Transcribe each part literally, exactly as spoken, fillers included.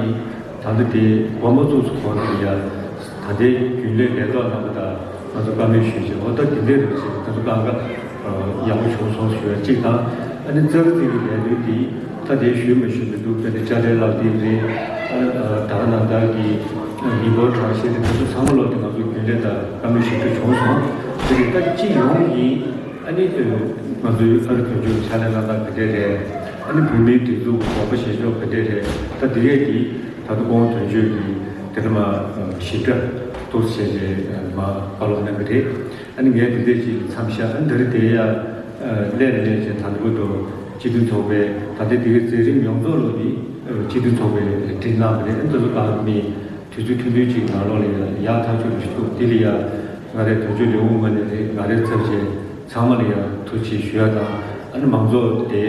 ད་ལྟ་དེ་དགོངས་པ་བཙུགས་སུ་གོང་དུ་ཡ་ད་ལྟའི་རྒྱུན་ལས་ལས་ཐོག་རྣམ་པ་དང་ང་ཚོ་བཀའ་མོལ་ཞུས་བྱས། འོ་ད་དེ་འདྲའི་རིགས་ཅིག་ང་ཚོ་གང་ག་ཡག་པོ་བྱུང་སོང་ཞུ་ཡ་གཅིག་དང་། ཨ་ནི་རྩ་བ་ཙིག་གི་ལས་དོན་དེ་ད་དེ་ཞུས་མ་ཞུས་མི་འདུག་དཔེར་ན་དཔྱ་ཁྲལ་ལག་དེབ་རེད། ཨ་ད་ག་ནང་ལྟར་གྱི་མི་འབོར་གྲངས་བཤེར་དེ་ང་ཚོ་ཚང་མ་ལོག་དེ་ང་ཚོ་རྒྱུན་ལས་དང་བཀའ་མོལ་ཞིབ་ཕྲ་བྱུང་སོང་། དེ་རེད། ད་སྤྱི་ཡོངས་ཀྱི་ཨ་ནི་ང་ཚོའི་ཨ་རི་དོན་གཅོད་ཕྱག་ལས་གནང་སྟངས་ག་འདྲས་རེད། ཨ་ནི་བོད་མིའི་སྒྲིག་འཛུགས་ཀྱི་དགོངས་པ་བཞེས་ཕྱོགས་ག་འདྲས་རེད། ད་དེ་གས་ཀྱི་ད་དུང་ཁོང་དོན་གཅོད་ཀྱི་དེ་འདྲ་མ་ཞིབ་ཕྲ་ཏོག་ཙམ་བྱས་ནས་མ་བཀའ་སློབ་གནང་གི་རེད། ཨ་ནི་ངས་དེ་འདྲས་ཀྱི་མཚམས་བཞག་ཨ་ནི་ད་རེས་དེ་ཡ་སླད་ནས་ལས་ཀྱི་ད་ལྟ་བར་དུ་སྤྱི་མཐུན་ཚོགས་པའི་ད་ལྟའི་དེ་གའི་མཛད་རིམ་ཡོངས་རྫོགས་ལོ་འདི་སྤྱི་མཐུན་ཚོགས་པས་སྒྲིག་གནང་བ་རེད། ཨ་ནི་ད་དུང་ད་མི། དུས་ཚོད་ཐུང་ཐུང་ཅིག་ནང་ལོགས་ལ་ཡང་ཡག་ཐག་ཆོད་ཞིག་འདུག་དེ་ལ་ཡང་ང་རའི་དོན་གཅོད་ལས་ཁུངས་ངོས་ནས་རེད། ང་རའི་ཚབ་བྱས་ཚང་མ་ལ་ཡང་ཐུགས་རྗེ་ཆེ་ཞུ་ཡ་དང་། ཨ་ནི་མང་ཚོགས་དེ་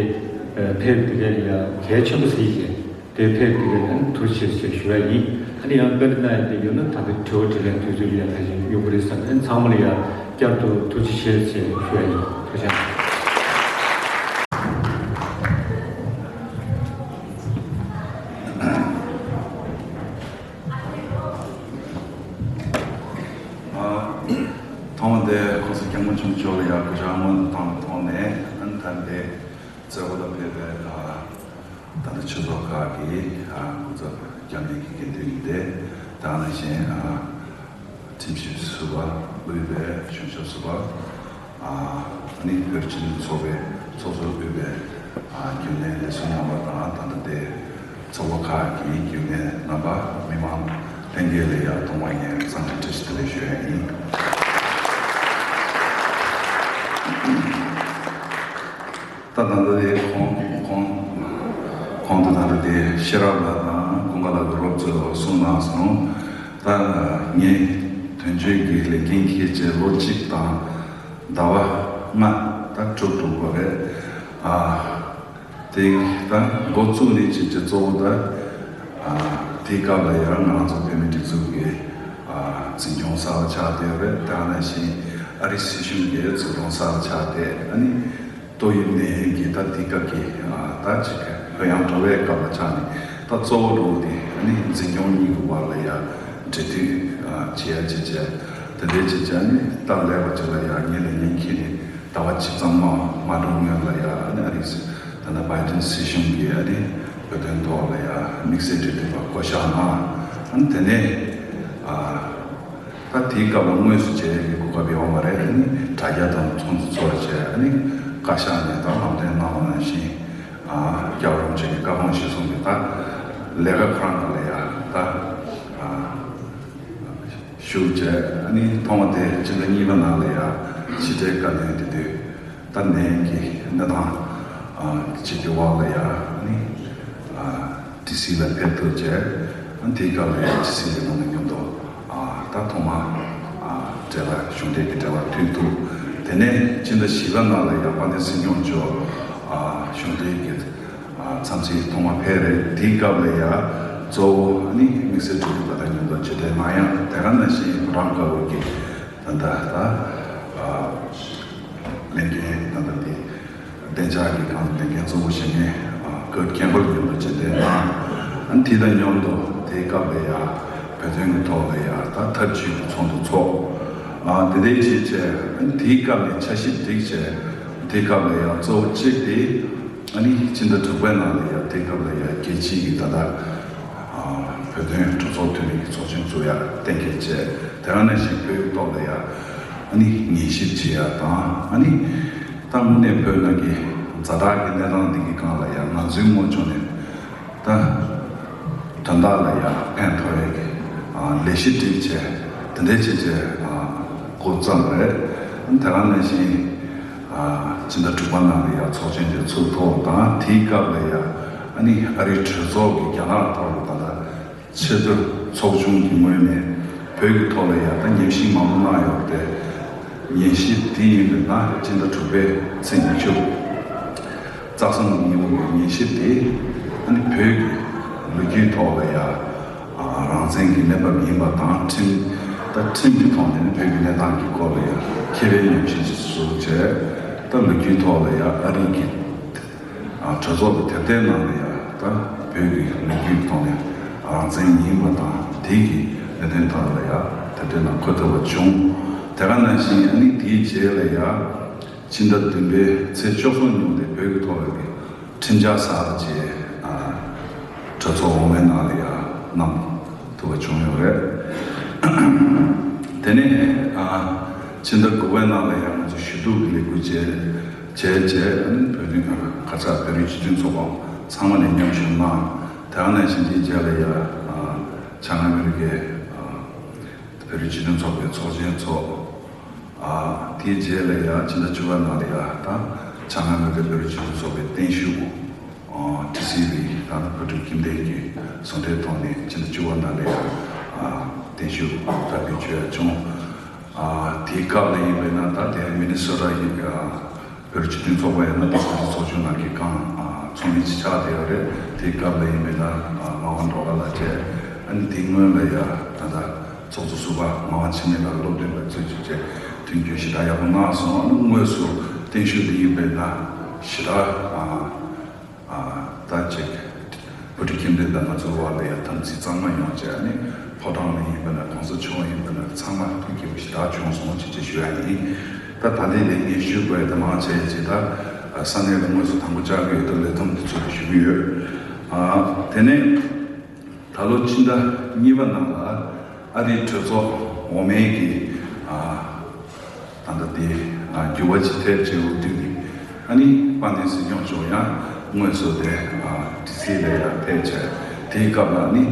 ཕེབས་དེ་ག་ལ་ཡང་གལ་ཆེན་པོ་གཟིགས་བྱས་དེ་ཕེབས་དེ་ག་ལ་ཡང་ཐུགས་རྗེ་ཆེ་ཞུ་ཡ་ཡིན། ཨ་ནི་ཡང་བཀའ་འདྲི་གནང་ཡ་དེ་ཡོད་ན་ད་ལྟ་དྲི་བ་དྲིས་ལན་དུས་ཚོད་ལ་ཡང་ཕལ་ཆེར་ཡོང་གི་རེད་བསམ། ཨ་ནི་ཚང་མ་ལ་ཡང་བསྐྱར་དུ་ཐུགས་རྗེ་ཆེ་ཞེས་ཞུ་ཡ་ཡིན། ཐུགས་རྗེ་ཆེ། ཐོག་མ་དེ་༸གོང་ས་༸སྐྱབས་མགོན་ཆེན་པོ་མཆོག་ལ་ཡང་གུས་ཕྱག་སྔོན་དུ་བཏང་བའི་ཐོག་ནས། ཨ་ནི་ད་ལྟའི་མཛད་སྒོ་ལ་ཕེབས་པའི་ད་ལྟ་ཆོས་ཚོགས་ཁག་གི་སྐུ་ཚབ་རྒྱ་མི་གི་དགེ་འདུན་ཡིན་ཏེ། ད་ནང་བཞིན་ཁྲིམས་ཞིབ་ཟུར་པ། དབུས་པའི་གཞུང་ཞབས་ཟུར་པ། ཨ་ནི་བོད་སྤྱི་མཐུན་ཚོགས་པའི་ཚོགས་གཙོ་དབུས་པའི་རྒྱུན་ལས་ལས་ཟུར་རྣམ་པ་དང་། ད་ལྟ་དེ་ཚོགས་པ་ཁག་གི་རྒྱུན་ལས་རྣམ་པ། མི་མང་ལྷན་རྒྱས་ལ་ཡང་ཐོག་མར་ངས་འཚམས་འདྲི་བཀྲ་ཤིས་བདེ་ལེགས་ཞུ་ཡ་ཡིན། ད་ད་ལྟ་དེ་གོང་གོང་གོང་དུ་ད་ལྟ་དེ་ཤེས་རབ་ལགས་དང་ཀུན་དགའ་ལགས་ཀྱིས་རོབ་ཙམ་གསུངས་གནང་སོང་། ད་ངས་དོན་གཅོད་ཀྱི་ལས་འགན་འཁྱེར་བྱས་ལོ་གཅིག་དང་ཟླ་བ་ལྔ་ད་དྲུག་འགྲོ་གི་རེད། ཨ་དེ་ད་འགོ་བཙུགས་ནས་བྱས་བྱས་གཙོ་བོ་ད་ཨ་དེའི་སྐབས་ལ་ཡང་ང་རང་ཚོ་བོད་མིའི་སྒྲིག་འཛུགས་ཀྱི་ཨ་འཛིན་སྐྱོང་གསར་པ་ཆགས་བསྡད་རེད། དེ་ནང་བཞིན་ཨ་རིའི་སྲིད་གཞུང་གི་འཛུགས་སྐྱོང་གསར་པ་ཆགས་བསྡད། ཨ་ནི་ཏོག་དབྱིབས་ནད་ཡམས་ཀྱི་ད་དེའི་སྐབས་ཀྱི་ཨ་ད་ཅིག་ལྷོད་ཡངས་འགྲོ་བའི་སྐབས་ལ་ཆགས་ནས། ད་གཙོ་བོ་འགྲོ་བ་དེ་ཨ་ནི་འཛིན་སྐྱོང་གཉིས་ཀྱི་བར་ལ་ཡང་འབྲེལ་མཐུད་ཨ་བྱེད་ཡ་བྱེད་བྱས། དེ་འདྲའི་བྱེད་བྱས། ཨ་ནི་ད་ལས་པ་ཅིག་ལ་ཡང་ངས་ལས་འགན་འཁྱེར་ནས་ཟླ་བ་གཅིག་ཙམ་མ་མ་འགྲོ་སྔོན་ལ་ཡང་ཨ་ནི་ཨ་རིའི་སྲིད་ད་ལྟ་བྷའི་ཌེན་སྲིད་གཞུང་གིས་ཨ་ནི་བོད་དོན་ཐོག་ལ་ཡང་དམིགས་བསལ་འབྲེལ་མཐུད་པ་བསྐོ་གཞག་གནང་། ཨ་ནི་དེ་ནས་ཨ། ད་དེའི་སྐབས་ལ་དངོས་སུ་མཇལ་ཡག་གི་གོ་སྐབས་ཡོད་མ་རེད། ཨ་ནི་དྲ་རྒྱ་དང་ཚོགས་འདུ་ཚོགས་བྱས། ཨ་ནི་བཀའ་ཤག་ནས་ད་ལམ་སྟོན་གནང་བ་ནང་བཞིན་ཨ་རྒྱལ་བ་རིན་པོ་ཆེ་གི་བཀའ་དགོངས་གཞིར་བཟུང་གིས་ད་ལས་ཀ་ཁོ་རང་ནང་ལ་ཡང་ད་ཨ་ཞུགས་བྱས། ཨ་ནི་ཐོག་མ་དེ་སྤྱི་ཟླ་གཉིས་པ་ནང་ལ་ཡང་ཕྱི་དྲིལ་བཀའ་བློན་དེ་དུས་ད་ནད་ཀྱི་གནས་སྟངས་ཨ་ཅིག་གི་འོག་ལ་ཡང་ཨ་ནི་ཨ་ཌི་སི་ལ་ཕེབས་ཐུབ་བྱས། ཨ་དེའི་སྐབས་ལ་ཡང་ཌི་སི་ལ་ང་ཚོ་མཉམ་དུ་ཨ་ད་ཐོག་མ་ཨ་འབྲེལ་བ་གཞུང་འབྲེལ་གྱི་འབྲེལ་བ་མཐུད་ཐུབ། དེ་ནས་ཕྱི་ཟླ་བཞི་པ་ནང་ལ་ཡང་དཔལ་ལྡན་སྲིད་སྐྱོང་མཆོག་ཨ་གཞུང་འབྲེལ་གྱི་ཨ་འཚམས་གཟིགས་ཐོག་མ་ཕེབས་རེད། དེའི་སྐབས་ལ་ཡང་གཙོ་བོ་ཨ་ནི་དམིགས་བསལ་འབྲེལ་མཐུད་པ་དང་མཉམ་དུ་མཇལ་འཕྲད་གནང་ཡ། དེ་ག་ནང་བཞིན་བྷུ་ཊཱན་དཀར་པོ་གི་ད་ལྟ་ད་ཨ་ལས་འགན་ད་ལྟ་དེ་བདེ་འཇགས་ཀྱི་སྒང་ལ་ལས་འགན་གཙོ་བོ་བཞེས་མཁན་ཨ་ཀར་ཁེམ་པལ་མཉམ་དུ་མཇལ་འཕྲད་གནང་། ཨ་ནི་དེ་དང་མཉམ་དུ་དེའི་སྐབས་ལ་ཡང་བོད་དོན་གྱི་ཐོག་ལ་ཡང་ད་ཐབས་ཇུས་ཀྱི་ཚོགས་འདུ་ཚོགས། ཨ་དེ་འདྲའི་བྱས་བྱས། ཨ་ནི་དེའི་སྐབས་ནས་འཆར་གཞི་བསྒྲིགས་བྱས། དེའི་སྐབས་ལ་ཡང་གཙོ་བོ་གཅིག་དེ་ཨ་ནི་ཕྱི་ཟླ་དྲུག་པའི་ནང་ལ་ཡང་དེའི་སྐབས་ལ་ཡང་རྒྱལ་སྤྱིའི་གི་ད་ལྟ་ཨ་བོད་དོན་གྲོས་ཚོགས་འཐུས་མི་གི་ཚོགས་ཆེན་བཙུགས་ཡ་གཏན་འཁེལ་བྱས། དེ་ག་ནང་བཞིན་བོད་ཀྱི་ཐོག་ལ་ཡང་ཨ་ནི་ཉན་ཞིབ་བྱེད་ཡ་དང་། ཨ་ནི་ད་དངོས་གནས་བོད་ནང་གི་ཛ་དྲག་གི་གནས་སྟངས་འདི་གི་སྒང་ལ་ཡང་ང་ཚོའི་ངོས་ཕྱོགས་ནས་ད་དོན་དག་ལ་ཡང་ཕན་ཐོགས་ཡ་གི་ཨ་ལས་གཞི་བསྒྲིགས་བྱས། དེ་འདྲའི་བྱས་བྱས་ཨ་འགོ་བརྩམས་པ་རེད། དེ་ག་ནང་བཞིན་ཨ་ཕྱི་ཟླ་དྲུག་པ་ནང་ལ་ཡང་ཚོགས་ཆེན་དེ་ཚུགས་ཐོག་དང་། དེའི་སྐབས་ལ་ཡང་ཨ་ནི་ཨ་རིའི་གྲོས་ཚོགས་ཀྱི་རྒྱ་ནག་ཐོག་ལ་ད་ལྟ་ཆེས་མཐོའི་ཚོགས་ཆུང་གི་ངོས་ནས་བོད་ཀྱི་ཐོག་ལ་ཡང་ད་ཉམས་ཞིབ་མང་པོ་གནང་ཡོད་པ་དེ། ཉན་ཞིབ་དེ་ཡིན་པ་ན་སྤྱི་ཟླ་དྲུག་པའི་ཚེས་ཉི་ཤུ་རྩ་བཟང་གི་ཉིན་མོ་གི་ཉན་ཞིབ་དེ་ཨ་ནི་བོད་ཀྱི་ལོ་རྒྱུས་ཐོག་ལ་ཡང་ཨ་རང་བཙན་གྱི་གནས་བབ་ཡིན་པ་དང་། ཁྲིམས་ད་ཁྲིམས་ཀྱི་ཐོག་ནས་ནི་བོད་ཀྱི་གནས་སྟངས་ཀྱི་སྐོར་ལ་ཡང་མཁས་པའི་ཉམས་ཞིབ་ཅིག་བཟོ་བྱས། ད་ལོ་རྒྱུས་ཐོག་ལ་ཡང་ཨ་རི་གི་ཨ་གྲོས་ཚོགས་ཀྱི་དེབ་ཐེར་ནང་ལ་ཡང་ད་བོད་ཀྱི་ལོ་རྒྱུས་ཀྱི་ཐོག་ནས་ རང་བཙན་ཡིན་པ་དང་དེ་གི་གནད་དོན་ཐོག་ལ་ཡ་དེ་དོན་ལ་གོ་ཐུབ་པ་བྱུང་། དེ་ག་ནང་བཞིན་ཨ་ནི་དེའི་རྗེས་ལ་ཡ་ཕྱི་ཟླ་བདུན་པའི་ཚེས་བཅུ་གསུམ་ཉིན་དེ་བོད་ཀྱི་ཐོག་ལ་གི་ཁྲིམས་འཆར་གསར་པ་བཅས་གྲོས་ཚོགས་འོག་མའི་ནང་ལ་ཡ་གནང་ཐུབ་པ་བྱུང་ཡོད་རེད། དེ་ནས་ཕྱི་ཟླ་དགུ་པའི་ནང་ལ་ཡང་ང་ཚོ་ཞུ་གཏུག་གི་ལས་འགུལ་བྱས་བྱས་བྱས་ཨ་ནི་བོད་དོན་ག་ས་བོད་རིགས་སྤྱི་མཐུན་ཚོགས་པ་ཚང་མ་ནས་མཉམ་ཞུགས་གནང་། དེ་ག་ནང་བཞིན་དེའི་རྗེས་ལ་ཡ་བྱང་ཨ་མི་རི་ཀའི་བོད་རིགས་སྤྱི་མཐུན་ཚོགས་པའི་ཚོགས་ཆེན་ཚོགས། དེའི་རྗེས་ལ་ཡ་ཕྱི་ཟླ་བཅུ་པ་ནང་ལ་ཡ་ད་བྱང་ཨ་མི་རི་ཀའི་བོད་རིགས་སྤྱི་མཐུན་ཚོགས་པའི་རྟེན་གཞི་ཨ་ཊི་སི་ཝི་དང་བོད་ཕྲུག་ཁྱིམ་སྡེ་གི་ཟུང་འབྲེལ་ཐོག་ནས་ཕྱི་ཟླ་བཅུ་པ་ནང་ལ་ཡང་ཨ་བརྟན་བཞུགས་གྲ་སྒྲིག་བྱས་བྱུང་། ཨ་དེའི་སྐབས་ལ་ཡིན་པས་ན་ད་དེ་མི་ནི་སོ་ཊ་ཡིན་པའི་ཨ་བོད་ཕྲུག་སྤྱི་མཐུན་ཚོགས་པ་ཡིན་ན་དེ་བོད་ཕྲུག་ཚོགས་ཆུང་ནང་གི་སྒང་ཨ་ཚོགས་མི་ཅིག་ཆགས་བསྡད་ཡོད་རེད། དེའི་སྐབས་ལ་ཡིན་པས་ན་ཨ་ངག་དབང་སྒྲོལ་དཀར་ལགས་བཅས་ཨ་ནི་དེའི་སྔོན་ལ་ཡང་ད་ལྟ་ཚོགས་གཙོ་ཟུར་པ་ངག་དབང་འཆི་མེད་ལགས་སློབ་སྟོན་པ་གཙོས་བྱས་མཐུན་འགྱུར་ཞེ་དྲག་ཡག་པོ་གནང་སོང་། ཨ་ནི་དངོས་སུ་བརྟན་བཞུགས་འདི་ཡིན་པས་ན་ཞེ་དྲག་ཨ་ཨ་ད་ཅིག་བོད་ཕྲུག་ཁྱིམ་སྡེ་དང་ང་ཚོའི་བར་ལ་ཡང་དམ་ཚིག་གཙང་མ་ཡོང་བྱས་ཨ་ནི་ཕོ་བྲང་ལ་ཡིན་པས་ན་གོང་ས་མཆོག་ཡིན་པས་ན་ཚང་མ་ཐུགས་དགྱེས་པ་ཞེ་དྲག་བྱུང་སོང་ཅེས་ཅིག་ཞུ་ཡ་ཡིན། ད་ད་ལྟའི་ལས་ངས་ཞུ་དགོས་ཡ་དེ་མང་ཆེ་ཅིག་ད་ས་གནས་ལ་དངོས་སུ་དང་པོ་བཅར་གྱི་ཡོད་དུས་ལས་བསྡོམས་དེ་ཚོ་ཞུ་གི་ཡོད། ཨ་དེ་ནས། ད་ལོ་ཕྱི་ཟླ་གཉིས་པ་ནང་ལ་ཨ་རིའི་གྲོས་ཚོགས་འོག་མའི་གི་ཨ་ད་ལྟ་དེ་ཨ་འགྱུར་བ་ཅིག་ཐེབས་བྱས་འོག་དུས་ཀྱི་ཨ་ནི་དཔལ་ལྡན་སྲིད་སྐྱོང་མཆོག་ཡང་དངོས་སུ་དེ་ཨ་ཌི་སི་ལ་ཡང་ཕེབས་བྱས་དེའི་སྐབས་ལ་ནི་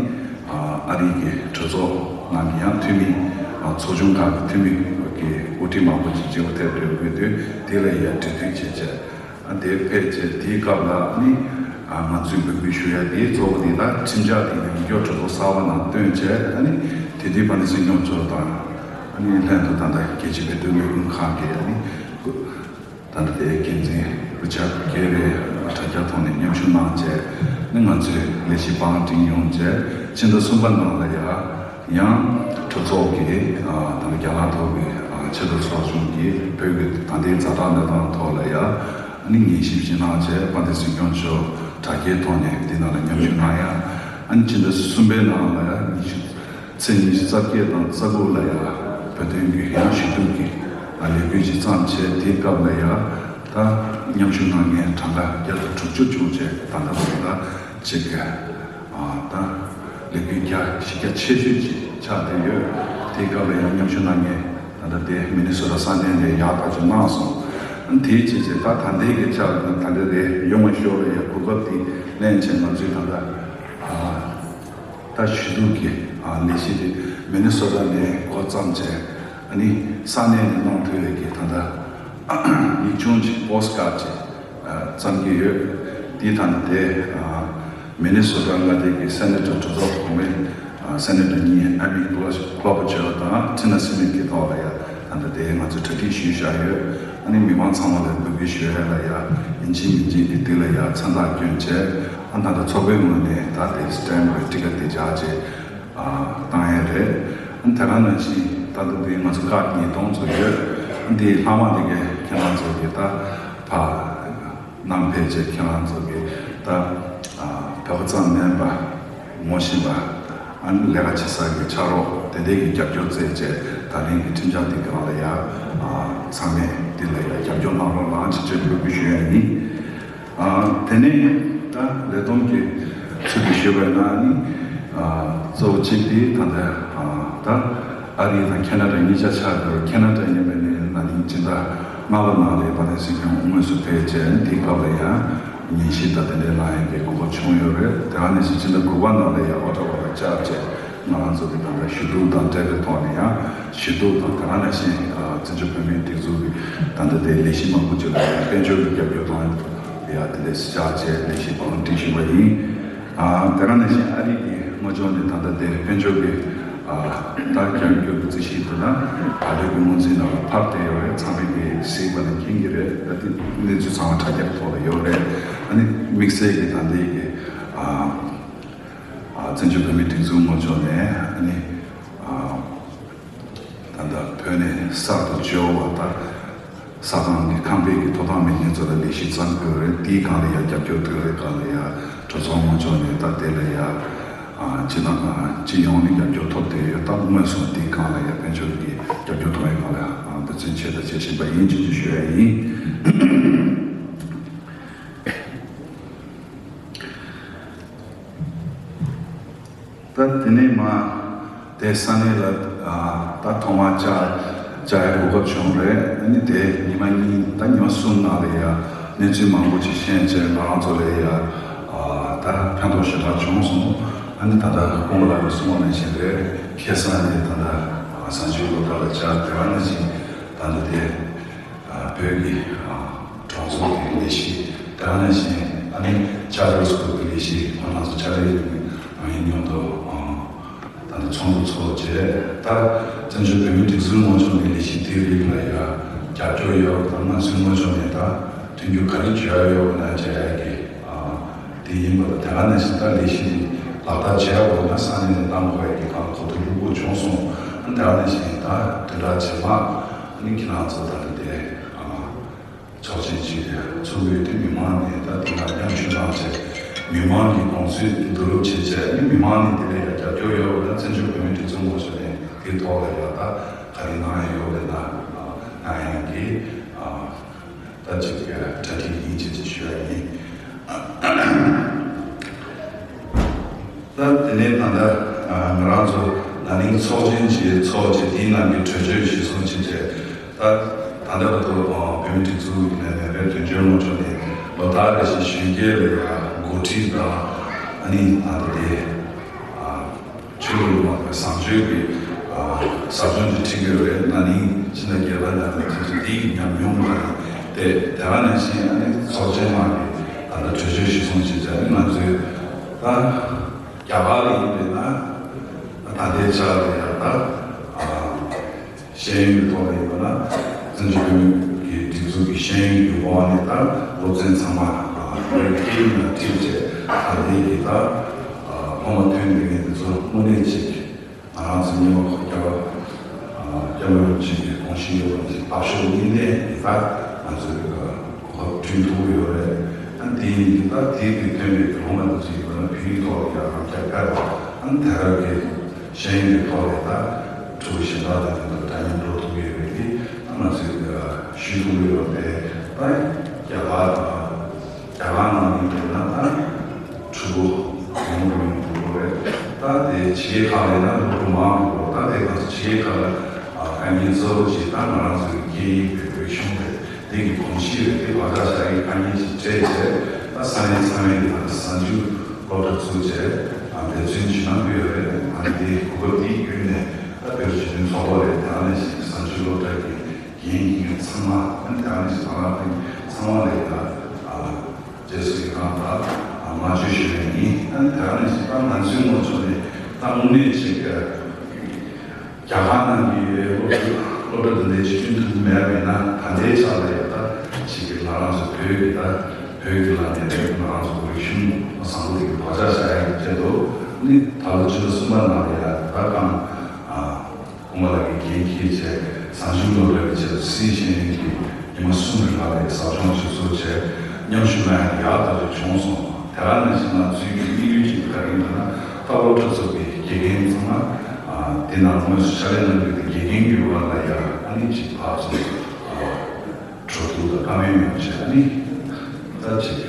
ཨ་ཨ་རིའི་གི་གྲོས་ཚོགས་ནང་གི་ཡང་འཐུས་མི་ཨ་ཚོགས་ཆུང་ཁག་གི་འཐུས་མི་གི་དབུ་ཁྲིད་མང་པོ་ཅིག་བྱེད་དགོས་ཐེབས་འགྲོ་དགོས་དུས་དེ་ལ་ཡང་གྲོས་བསྡུར་བྱས་བྱས། དེ་ཕལ་ཆེར་དེའི་སྐབས་ལ་ནི་ང་ཚོས་འབོད་སྐུལ་ཞུ་ཡ་དེའི་གཙོ་བོ་དེ་ད་ཁྲིམས་འཆར་དེ་ཡང་བསྐྱར་གྲོས་ཚོགས་གསར་པ་ནང་བཏོན་བྱས་ཨ་ནི་དེ་དུས་དཔལ་ལྡན་སྲིད་སྐྱོང་མཆོག་དང་ཨ་ནི་ལྷན་དུ་ད་ལྟ་རྒྱལ་སྤྱིའི་བོད་དོན་ལས་ཁུངས་ཁག་གི་ཨ་ནི་ད་ལྟ་དེའི་འགན་འཛིན་རི་ཆར་གྷེ་རི་དྲ་རྒྱ་ཐོག་ནས་མཉམ་ཞུགས་གནང་བྱས་ནི་ང་ཚོས་ལས་གཞི་བང་སྒྲིག་ཡོང་བྱས་ཕྱི་ཟླ་གསུམ་པ་ནང་ལ་ཡ། ཡང་གྲོས་ཚོགས་ཀྱི་ད་ལྟ་རྒྱ་ནག་ཐོག་གི་ཆེས་མཐོ་ཚོགས་ཆུང་གིས་བོད་ཀྱི་ད་ལྟའི་ཛ་དྲག་གནས་སྟངས་ཐོག་ལ་ཡང་ཉན་ཞིབ་ཞིབ་གནང་བྱས་དཔལ་ལྡན་སྲིད་སྐྱོང་མཆོག་དྲ་རྒྱའི་ཐོག་ནས་འདི་ནང་ལ་མཉམ་ཞུགས་གནང་ཡ། ཕྱི་ཟླ་གསུམ་པའི་ནང་ལ་ཡང་ཉི་ཤུ་ཚེས་ཉི་ཤུ་རྩ་བརྒྱད་དང་རྩ་དགུ་ལ་ཡང་བོད་དོན་གྱི་ཡང་ཞུ་གཏུག་གི་ལས་འགུལ་ཅིག་བརྩམས་བྱས་དེའི་སྐབས་ལ་ཡང་ད་མཉམ་ཞུགས་གནང་མཁན་གྲངས་ཀ་བརྒྱ་དང་དྲུག་ཅུ་བྱུང་བྱས་ད་ལྟ་བར་ལ་ཅིག་ད་ལས་འགུལ་རྒྱ་གཞི་རྒྱ་ཆེ་ཤོས་ཅིག་ཆགས་བསྡད་ཡོད། དེའི་སྐབས་ལ་ཡང་མཉམ་ཞུགས་གནང་མཁན་ད་ལྟ་དེ་མི་ནི་སོ་ཊ་ས་གནས་ནས་ཡག་ཐག་ཆོད་གནང་སོང་། དེའི་རྗེས་ཀྱི་ད་ད་ལྟའི་གི་ཆ་ལ་ད་ལྟ་དེ་ཡོང་བ་ཤོར་ལ་ཡང་གོ་སྐབས་དེ་ལེན་བྱས་ང་ཚོས་ད་ལྟ་ད་ཞུ་གཏུག་གི་ལས་གཞི་དེ་མི་ནི་སོ་ཊ་ནས་འགོ་བརྩམས་བྱས་ཨ་ནི་ས་གནས་ནས་གནང་ཐུབ་ཡས་ཀྱི་ད་ལྟ་ཡིག་ཆུང་ཅིག་པོ་སི་ཊི་ཀར་ཌི་ཅིག་བརྩམས་ཀྱི་ཡོད། དེའི་ཐད་ནས་དེ་མི་ནི་སོ་ཊ་མངའ་སྡེ་གི་སེ་ནེ་ཊར་གྲོས་ཚོགས་གོང་མའི་སེ་ནེ་ཊར་གཉིས་ཨེ་མི་ཀི་ལོ་ཆར་དང་ཊི་ན་སི་མིཐ་ཀྱི་ཐོག་ལ་ཡང་ད་ལྟ་དེ་ང་ཚོས་གྲ་སྒྲིག་ཞུས་བཞག་ཡོད། ཨ་ནི་མི་མང་ཚང་མ་ལ་འབོད་སྐུལ་ཞུ་ཡ་ལ་ཡང་ཡིན་གཅིག་མིན་གཅིག་གི་དེ་ལ་ཡང་མཚན་རྟགས་བསྐྱོན་བྱས་ཨ་ད་ལྟ་ཚོགས་པའི་ངོས་ནས་ད་དེ་སི་ཊེམ་པ་གི་ཊི་ཀ་དེ་སྦྱར་བྱས་བཏང་ཡ་རེད། ཨ་ནི་དེ་ག་ནང་བཞིན་ད་ལྟ་དེ་ང་ཚོ་ཀར་ཌི་ཉིས་སྟོང་ཙམ་ཡོད། ཨ་ནི་དེ་ལྷག་མ་དེ་གའི་ཁྱེད་རང་ཚོ་གི་ད་ཕ། གནང་ཕལ་ཆེར་ཁྱེད་རང་ཚོ་གི་ད་བོད་པ་ཙམ་མིན་པ་ངོ་ཤེས་པ་ཨ་ནི་ལས་ཀ་བྱེད་ས་གི་ཕྱག་རོགས་དེ་འདྲའི་གི་རྒྱབ་སྐྱོར་བཙལ་བྱས་ད་རིང་གི་ཁྲིམས་འཆར་འདི་སྒང་ལ་ཡ་ཚང་མས་འདི་ལ་ཡ་རྒྱབ་སྐྱོར་གནང་རོགས་གནང་ཅེས་འབོད་སྐུལ་ཞུ་ཡ་ཡིན། དེ་ནས་ད་ལས་བསྡོམས་ཀྱི་ཚུལ་དུ་ཞུས་པ་ཡིན་ན་ནི་གཙོ་བོ་གཅིག་དེ་ད་ལྟ་ད། ཨ་རི་དང་ཁེ་ན་ཌ་གཉིས་ཆ་ཆགས་ཡོད། ཁེ་ན་ཌ་ཡིན་པ་ནི་ན་ནིང་སྤྱི་ཟླ་ལྔ་པ་ནང་ལ་དཔལ་ལྡན་སྲིད་སྐྱོང་དངོས་སུ་ཕེབས་བྱས་དེའི་སྐབས་ལ་ཡང་ཉན་ཞིབ་དང་དེ་འདྲའི་གནང་ཡག་གི་གོ་སྐབས་བྱུང་ཡོད་རེད། དེ་ག་ནང་བཞིན་སྤྱི་ཟླ་དགུ་པ་ནང་ལ་ཡང་ཨོ་ཊ་ཝ་ལ་བཅར་བྱས་ང་རང་ཚོ་གི་ད་ལྟ་ཞུ་གཏུག་དང་འབྲེལ་བའི་ཐོག་ནས་ཡང་ཞུ་གཏུག་དང་དེ་ག་ནང་བཞིན་བཙན་བྱོལ་བོད་མིའི་སྒྲིག་འཛུགས་ཀྱི་ད་ལྟ་དེ་ལས་གཞི་མང་པོ་ཅིག་ལ་ཡང་དཔལ་འབྱོར་གྱི་རྒྱབ་སྐྱོར་གཏོང་ཡག་དེ་འདྲ་བཅར་བྱས་ལས་གཞི་བང་སྒྲིག་བཞིན་པ་ཡིན། ཨ་དེ་ག་ནང་བཞིན་ཨ་རི་གི་དངུལ་ལྗོངས་ནས་ད་ལྟ་དེ་དཔལ་འབྱོར་གྱི་ཨ་ད་རྒྱབ་སྐྱོར་གྱི་རྩིས་གཞི་དེ་ན་ད་ལོའི་གི་སྔོན་རྩིས་ནང་ལ་ཕབ་བསྡད་ཡོད་རེད། ཚང་མས་གི་གཟིགས་པ་ནས་མཁྱེན་གྱི་རེད། ད་དེ་གནས་ཚུལ་ཚང་མ་དྲ་རྒྱ་ཐོག་ལ་ཡོད་རེད། ཨ་ནི་དམིགས་བསལ་གྱི་ད་ལྟའི་གི་ཨ་ཨ་བཙན་བྱོལ་བོད་མིའི་སྒྲིག་འཛུགས་དངུལ་ལྗོངས་ནས་ཨ་ནི་ཨ། ད་ལྟ་བོད་ནས་གསར་དུ་འབྱོར་བ་དང་ས་ཁང་གི་ཁང་པའི་གི་ཐོབ་ཐང་མེད་མཁན་ཚོ་ལ་ལས་གཞི་བརྩམས་དགོས་རེད། དེའི་སྒང་ལ་ཡང་རྒྱབ་སྐྱོར་དགོས་རེད། སྒང་ལ་ཡང་གྲོས་ཚོགས་དངུལ་ལྗོངས་ནས་ད་དེ་ལ་ཡང་ ཨ་སྤྱི་དང་སྤྱི་ཡོངས་ནས་རྒྱབ་སྐྱོར་ཐོབ་བསྡད་ཡོད་སྟབས། དངོས་སུ་དེའི་སྒང་ལ་ཡ་དཔལ་འབྱོར་གྱི་རྒྱབ་སྐྱོར་ཐོབ་པའི་སྒང་ལ་ཨ་འབད་བརྩོན་བྱས་དང་བྱེད་བཞིན་པ་ཡིན་ཅེས་ཞུ་ཡ་ཡིན། ད་དེ་ནས་མ་དེ་ས་གནས་ལ་ཨ་ད་ཐོག་མར་བཅར་བཅར་ཡ་གོ་སྐབས་བྱུང་རེད། ཨ་ནི་དེ་ཉི་མ་གཉིས་ད་ཉི་མ་གསུམ་ནང་ལ་ཡ་གནས་ཚུལ་མང་པོ་ཅིག་ཤེས་བྱས་ང་རང་ཚོ་ལ་ཡ་ཨ་ད་ཕན་ཐོགས་ཞེ་དྲག་བྱུང་སོང་། ཨ་ནི་ད་ལྟ་སྐུ་ངོ་ལགས་ཀྱིས་གསུངས་པ་ནང་བཞིན་རེད། ཁ་སང་ནས་ད་ལྟ་གཟའ་མཇུག་སློབ་གྲྭ་ལ་བཅར་དེ་བ་ནང་བཞིན་ད་ལྟ་དེ། ཨ་བོད་ཀྱི་ཨ་གྲོང་ཚོ་གི་ལས་གཞི་དེ་ནང་བཞིན་ཨ་ནི་ཆ་རོགས་སྐོར་གྱི་ལས་གཞི་ཁོ་རང་ཚོ་ཕྱག་ལས་གནང་མཁན་མཉམ་དུ་ཨ་ད་ལྟ་ཚོགས་འདུ་ཚོགས་བྱས། ད་བཙན་བྱོལ་བོད་མིའི་སྒྲིག་འཛུགས་ངོས་ཕྱོགས་ནས་ལས་གཞི་དེའི་རིགས་ལ་ཡ་རྒྱབ་སྐྱོར་ཡོད་པ་དང་། ང་ཚོའི་ངོས་ཕྱོགས་ནས་ད་མཐུན་འགྱུར་ག་རེ་བྱེད་ཡ་ཡོད་པ་ན་བྱེད་ཡ་གི་ཨ་དེ་ཡིན་པ་དང་། དེ་ག་ནང་བཞིན་ད་ལས་གཞི་འདི་ལག་བསྟར་བྱེད་ཡ་འོག་ན་ས་གནས་ནས་གནང་དགོས་ཡ་གི་གང་གོ་བསྡུར་ལྷུག་པོ་བྱུང་སོང་། ཨ་ནི་དེ་ག་ནང་བཞིན་ད་དོན་དག་ཇེ་མང་ཨ་ནི་ཁྱེད་རང་ཚོ་ད་ལྟ་དེ་ཨ་ཆོག་མཆན་ཅིག་ཚུགས་ཡོད་དུས་མི་མང་ནས་ད་དེ་ལ་མཉམ་ཞུགས་གནང་བྱས། མི་མང་གི་དགོངས་ཚུལ་བསྡུ་རུབ་བྱས་བྱས། ཨ་ནི་མི་མང་ནས་དེ་ལ་ཡ་རྒྱབ་སྐྱོར་ཡོད་པ་ན་བཙན་བྱོལ་བོད་མིའི་སྒྲིག་འཛུགས་ངོས་ཕྱོགས་ནས་དེའི་ཐོག་ལ་ཡ་ད་ག་རེ་གནང་ཡ་ཡོད་པ་ན་གནང་ཡ་གི་ཨ། ད་ཅིག་གྲ་སྒྲིག་ཡིན་ཅེས་ཅིག་ཞུ་ཡ་ཡིན། ད་དེ་ནས་ད་ལྟ་ང་རང་ཚོ་ན་ནིང་ཚོགས་ཆེན་ཅིག་ཚོགས་བྱས། དེའི་ནང་གི་གྲོས་ཆོད་གཞིར་བཟུང་བྱས་བྱས། ད་ད་ལྟ་བར་དུ་བོད་མིའི་སྒྲིག་འཛུགས་ནས་ནས་བོད་དོན་གཅོད་ལྷན་ཚོགས་ནས་ལོ་ལྟར་རེ་བཞིན་གཞོན་སྐྱེས་ལ་ཡ་འགོ་ཁྲིད་དང་། ཨ་ནི་ད་ལྟ་དེ། ཆོས་ལུགས་མ་དང་བཟང་སྤྱོད་ཀྱི་ཟབ་སྦྱོང་ཅིག་ཁྲིད་ཀྱི་ཡོད་རེད། ན་ནིང་ཕྱི་ཟླ་བརྒྱད་པ་ནང་ལ་དེ་ཚོ་དེའི་ཉམས་མྱོང་ལ་བལྟས། དེ་ག་ནང་བཞིན་ཨ་ནི་ཚོགས་ཆེན་ནང་གི་ད་ལྟ་གྲོས་ཆོད་གཞིར་བཟུང་བྱས་བྱས། ཨ་ནི་ང་ཚོའི་ད་རྒྱ་གར་ལ་ཡིན་པས་ན་ད་ལྟའི་ཆར་ལ་ཡང་ད་ཤེས་ཡོན་གྱི་ཐོག་ལ་ཡིན་པ་ན་བཙན་བྱོལ་བོད་མིའི་སྒྲིག་འཛུགས་ཀྱི་ཤེས་ཡོན་གྱི་འོག་ནས་ད་སློབ་ཚན་ཚང་མ་བོད་སྐད་ཡིག་ནང་ཁྲིད་བྱས། ད་ལྟའི་གི་ད་སློབ་མ་ཐོན་བསྡད་མཁན་དེ་ཚོ་དངོས་གནས་ཅིག་ང་རང་ཚོ་རྙིང་མ་གོང་ཁ་པ་སྐྱབས་མགོན་རིན་པོ་ཆེ་གི་དགོངས་གཞི་ཡོད་པ་ཅིག་བབ་ཤོག་གཉིས་ལྡན་གྱི་ད་ང་ཚོའི་གོ་སྐབས་བསྐྲུན་ཐུབ་ཀྱི་ཡོད་རེད། ཨ་དེ་ཡིན་དུས་ད་དེའི་གི་ཐོན་པའི་སློབ་མ་དེ་ཚོ་ཡིན་པ་ན་བོད་ཡིག་ཐོག་ལ་ཡང་རང་རྐྱ་སྤེལ་བ། ཨ་དེ་ག་གི་ཤེས་ཡོན་གྱི་ཐོག་ལ་ད་ཕྲུ་གུ་གཞན་དག་དང་དེ་ཚོ་འདྲ་མཉམ་འགྲོ་ཐུབ་ཀྱི་ཡོད་པའི་གི་ད་ང་ཚོའི་ཞུ་ཐུབ་ཀྱི་ཡོད་པས། ད་རྒྱ་གར་དང་། རྒྱ་གར་ནང་ཡིན་པས་ན་ད་ཕྲུ་གུ་ཉུང་རུ་ཉུང་རུ་འགྲོ་རེད། ད་དེ་ཕྱི་རྒྱལ་ཁག་ལ་ཡིན་ན་ཕྲུ་གུ་མང་རུ་འགྲོ། ད་དེ་ག་ཚོད་ཕྱི་རྒྱལ་ཁག་ལ་དཀའ་ངལ་གཙོ་བོ་ཅིག་ད་ང་རང་ཚོའི་སྐད་ཡིག་གི་རིག་གཞུང་རེད། དེ་གི་གོམས་གཤིས་རེད། དེ་བག་ཆགས་བཞག་ཡིག་དཀའ་ངལ་ཅིག་འཕྲད་བྱས། ད་ས་གནས་ཚང་མས་ཡིན་ན་གཟའ་མཇུག་སློབ་གྲྭ་བཙུགས་བྱས་འབད་བརྩོན་ཅིག་གནང་གི་ཡོད་རེད། ཨ་ནི་དེ་གོ་སྐབས་འདི་བརྒྱུད་ནས་ད་བོད་རིགས་སྤྱི་མཐུན་ཚོགས་པ་རེད། དེ་ནང་བཞིན་གཟའ་མཇུག་སློབ་གྲྭ་གི་འགན་འཁྱེར་མཁན་ཚང་མ། ཨ་ནི་དེ་ནང་བཞིན་ང་རང་ཚོ་ཚང་མ་ལ་ཡ་ཨ་རྗེས་སུ་ཡི་རང་དང་ཨ་བསྔགས་བརྗོད་ཞུ་ཡ་ཡིན། ཨ་ནི་དེ་ནང་བཞིན་ད་ང་ཚོའི་ངོས་ཕྱོགས་ནས་ད་དངོས་གནས་ཅིག་རྒྱ་གར་ནང་གི་སློབ་ཕྲུག་སློབ་གྲྭ་འདི་འདྲའི་ཅིག་བསྐྲུན་ཐུབ་མེད་པ་ཡིན་ན། ད་ལྟའི་ཆ་ལ་ཡ་ད་ཅིག་གི་ང་རང་ཚོ་བོད་ཀྱི་ད་བོད་ཀྱི་ལ་ནས་ང་རང་ཚོ་རིག་གཞུང་བཟང་པོ་དེ་གི་བག་ཆགས་བཞག་ཡ་གི་ཆེད་དུ། ཨ་ནི་ད་ལོ་ཕྱི་ཟླ་གསུམ་པ་ནང་ལ་ཡ་ད་གང་ཨ། སྐུ་ངོ་ལགས་ཀྱིས་འགན་འཁྱེར་བྱས་གཟའ་མཇུག་སློབ་གྲྭ་གི་ཆེད་དུ་སིའི་ཤེས་ཡོན་གྱི་ཉི་མ་གསུམ་རིང་ལ་ལས་ཟབ་སྦྱོང་ཞིག་བཟོས་བྱས། མཉམ་ཞུགས་གནང་ཡག་ཡག་ཐག་ཆོད་བྱུང་སོང་། དེ་ག་ནང་བཞིན་ང་ཚོའི་གི་དམིགས་ཡུལ་གཅིག་ག་རེ་ཡིན་ལབ་ན། ད་སློབ་གྲྭ་ཚོ་གི་དགེ་རྒན་ཚང་མ་ཨ་དེ་ནང་དངོས་སུ་ཕྱག་ལས་གནང་རྒྱུ་དེ་དགེ་རྒན་གྱི་དབང་ལ་ཡ་ཨ་ནི་གཅིག་ཕར་ཚུར་ཨ། འགྲོ་འདུག་དང་བཀའ་མོལ་ཡོང་བྱས། ཨ་ནི་ད་ཅིག་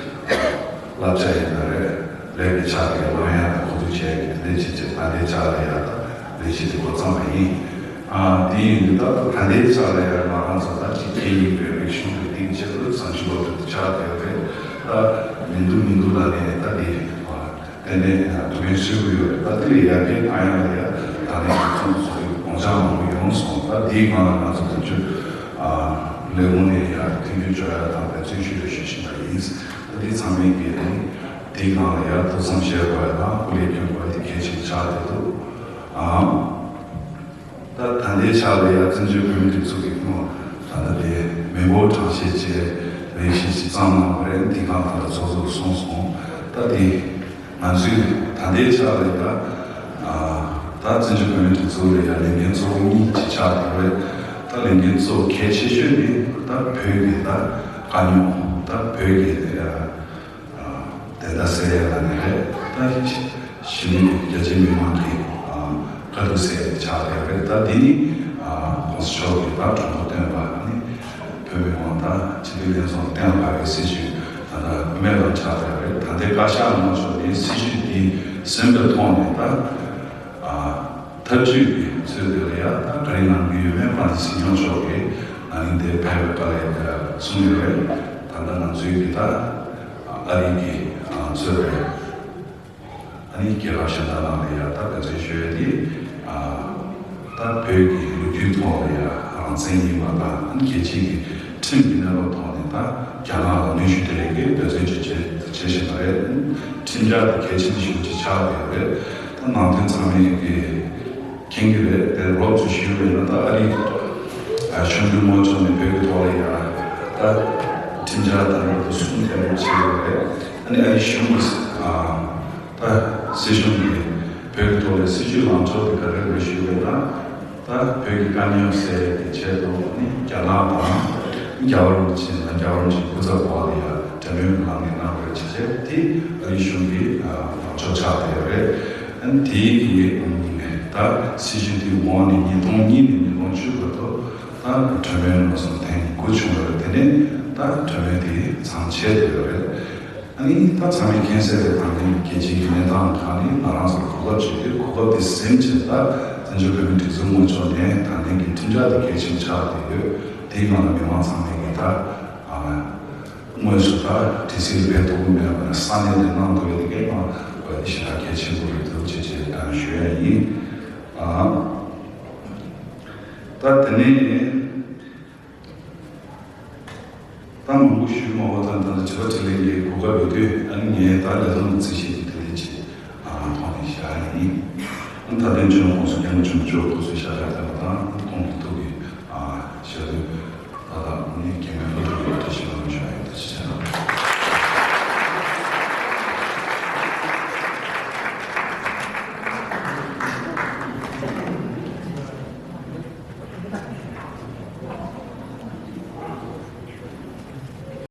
བསླབ་བྱ་ཡིན་ན་རེད། ལས་ཀྱི་ཕྱག་ལས་ལོན་ཡག་དང་གོ་བསྡུར་བྱས་ཡག་དེ་འདྲ་བྱས་བྱས། ད་ལྟའི་ཕྱག་ལས་ཡག་དང་ལས་གཞི་དེ་འགོ་བརྩམས་པ་ཡིན། ཨ་དེ་ཡིན་དུས་ད་ད་ལྟའི་ཕྱག་ལས་ཡག་ང་རང་ཚོ་ད་ཅིག་སྐད་ཡིག་རེད། རིག་གཞུང་རེད། དེ་གི་ཆེད་དུ་གཟའ་མཇུག་སློབ་གྲྭ་དེ་ཆགས་བསྡད་ཡོད་རེད། ད་མི་འདུག་མི་འདུག་ལབ་ནས་ད་དེ་ཏན་ཏན་ཐུགས་ཕན་གསོས་ཀྱི་ཡོད་རེད། ད་དེ་ལས་ཡར་རྒྱས་གཏང་ཡག་ལ་ཡ་ད་ནས་ཚོགས་འདུ་ཚོགས་ཡག་དགོངས་འཆར་མང་པོ་ཡོང་སོང་། ད་དེའི་སྒང་ལ་ང་ཚོ་དོན་གཅོད་ཨ་ལས་ཁུངས་ནས་ཡར་མཐུན་འགྱུར་སྦྱོར་ཡག་དང་འབད་བརྩོན་ཞུ་རེ་ཞུ་བཞིན་པ་ཡིན། ད་དེ་ཚང་མས་ཀྱི་དེའི་སྒང་ལ་ཡར་ཐུགས་བསམ་བཞེས་དགོས་ཡག་དང་སྐུ་ལས་སྐྱོན་དགོས་ཡག་དེ་གལ་ཆེན་པོ་ཆགས་བསྡད་འདུག་ཨ། ད་ད་ལྟའི་ཆ་ལ་ཡ་བཙན་བྱོལ་བོད་མིའི་སྒྲིག་འཛུགས་ཀྱི་ཐོག་ད་ལྟ་དེ་མི་འབོར་གྲངས་བཤེར་བྱས་ལས་གཞི་ཞིག་བརྩམས་གནང་བ་རེད། འདི་གང་ལྟར་ཚོགས་འདུར་སོང་སོང་། ད་དེ་ང་ཚོས་ད་ལྟའི་ཆ་ལ་ཡ་ད་ཨ་ད་བཙན་བྱོལ་བོད་མིའི་སྒྲིག་འཛུགས་ལ་ཡ་ལས་འགན་གཙོ་བོ་གཉིས་ཅིག་ཆགས་ཡོད་རེད། ད་ལས་འགན་གཙོ་བོ་གལ་ཆེ་ཤོས་དེ་ད་བོད་ཀྱི་ད་དཀའ་རྙོག་ད་བོད་ཀྱི་ཨ་དེ་ད་སེལ་ཡག་ལ་ནི་རེད། ད་ གཞི་ནས་རྒྱ་ཆེའི་མི་མང་གི་ཨ་དཀའ་སྡུག་སེལ་ཆགས་བསྡད་པ་རེད། ད་འདི་ནི་ཨ་༸གོང་ས་མཆོག་གིས་ད་གྲོས་འགོ་བཏོན་པ་ནི་བོད་མི་མང་དང་སྤྱི་འཐུས་ལྷན་ཚོགས་གཏན་ལ་ཕབ་པའི་སྲིད་བྱུས་ད་ལྟ་དམིགས་བསལ་ཆགས་བསྡད་པ་རེད། ད་ལྟའི་བཀའ་ཤག་དམངས་ཆོག་ནི་སྲིད་བྱུས་འདི་གསན་པའི་ཐོག་ནས་ད་ཨ་ཐབས་ཇུས་ཀྱི་ཚུལ་དེ་ལ་ཡང་ད་ག་རེ་གནང་གི་ཡོད་མེད་མ་ཟད་སྲིད་སྐྱོང་མཆོག་གིས་ན་ནིང་འདིར་ཕེབས་པའི་སྐབས་ལ་ཡང་གསུངས་ཡོད་རེད། ད་ལྟ་ང་ཚོའི་གི་ད་ཨ་རི་གི་ཚོས་རེད། ཨ་ནི་རྒྱལ་ཁབ་གཞན་དག་ནང་ལ་ཡང་ད་འབད་བརྩོན་ཞུ་ཡས་དེ་ཨ་ད་བོད་ཀྱི་ལོ་རྒྱུས་ཐོག་ལ་ཡང་རང་བཙན་ཡིན་པ་དང་ཨ་ནི་རྒྱལ་སྤྱིའི་གི་ཁྲིམས་ཀྱི་གནས་བབ་ཐོག་ནས་ད་རྒྱ་ནག་ལ་གནོན་ཤུགས་སྤྲད་ཡས་ཀྱི་འབད་བརྩོན་བྱེད་བྱེད་བྱེད་བཞིན་པ་རེད། ཁྲིམས་འཆར་དེ་གལ་ཆེན་ཞིག་ཅིག་ཆགས་ཡོད་རེད། ད་ནང་དོན་ཚང་མས་ཀྱི་མཁྱེན་གྱི་རེད། དེ་རོབ་ཙམ་ཞུས་པ་ཡིན་ན་ད་ཨ་རིའི་ཨ་གཞུང་འབྲེལ་མི་ཚོགས་ནས་བོད་ཀྱི་ཐོག་ལ་ཡང་ད་ཁྲིམས་འཆར་དང་རོབ་ཙམ་གསུམ་གཏན་འབེབས་བྱས་ཡོད་རེད། ཨ་ནི་ཨ་རིའི་གཞུང་གིས་ཨ་ད་སྲིད་གཞུང་གིས་བོད་ཀྱི་ཐོག་ལ་སྲིད་བྱུས་ལངས་ཕྱོགས་དེ་ག་རེ་རེད་ཞུས་པ་ཡིན་ན། ད་བོད་ཀྱི་དཀའ་རྙོག་སེལ་ཡས་ཀྱི་ཆེད་དུ་ནི་རྒྱ་ནག་དང་རྒྱལ་བ་རིན་པོ་ཆེ་དང་རྒྱལ་བ་རིན་པོ་ཆེའི་སྐུ་ཚབ་འོག་ལ་ཡང་གྲོས་མོལ་གྱི་ལམ་ནས་གནང་དགོས་ཅེས་བྱས་དེ་ཨ་རིའི་གཞུང་གི་ལངས་ཕྱོགས་ཆགས་བསྡད་ཡོད་རེད། ཨ་ནི་དེའི་གི་ད་སྲིད་བྱུས་དེའི་འོག་ནས་ཉིས་སྟོང་གཉིས་ནས་ཉིས་སྟོང་བཅུ་བར་དུ་ད་གྲོས་མོལ་ལ་སོང་ཐེངས་དགུ་བྱུང་ཡོད་རེད། དེ་ནས་ད་གྲོས་མོལ་དེ་མཚམས་ཆད་བསྡད་ཡོད་རེད། ཨ་ནི་ད་ཚང་མས་མཁྱེན་གསལ་རེད། ད་ནི་རྒྱལ་སྤྱིའི་གནས་སྟངས་ཁག་ནི་ང་རང་ཚོར་གོ་སྐབས་བྱེད་དུས་གོ་སྐབས་དེ་ཟིན་བྱས་ད་བཙན་བྱོལ་བོད་མིའི་སྒྲིག་འཛུགས་དམངས་ཆོག་ནས་ད་ནི་གི་ཁྲིམས་འཆར་དེ་གལ་ཆེན་ཆགས་བསྡད་ཡོད། དེའི་ནང་ལ་མི་མང་ཚང་མས་ཀྱི་ད་ཨ་དངོས་སུ་ད་ཌི་སི་ལ་ཕེབས་ཐུབ་ཀྱི་མེད་པ་ནས་ས་གནས་ལ་གནང་ཐུབ་ཡོད་དེ་གས་ང་བ་དེ་ཞེ་དྲག་གལ་ཆེན་པོ་རེད་འདུག་ཅེས་ཅེས་ད་ཞུ་ཡ་ཡིན། ཨ་ད་དེ་ནས། ད་མང་པོ་ཞུས་མ་འོ་ད་ད་ལྟ་དྲི་བ་དྲིས་ལན་གྱི་གོ་སྐབས་ཡོད་དུས་ཨ་ནི་ངས་ད་ལས་དོན་གྱི་རྩིས་གཞི་དེ་དེ་ལས་ཅིག་ཨ་ཐོག་ནས་བཞག་ཡིན། ཨ་ད་ལྟའི་ཆོས་ལུགས་གོང་ས་སྐྱབས་མགོན་ཆེན་པོ་མཆོག་སྐུ་ཚེ་ཞབས་པད་བརྟན་པ་དང་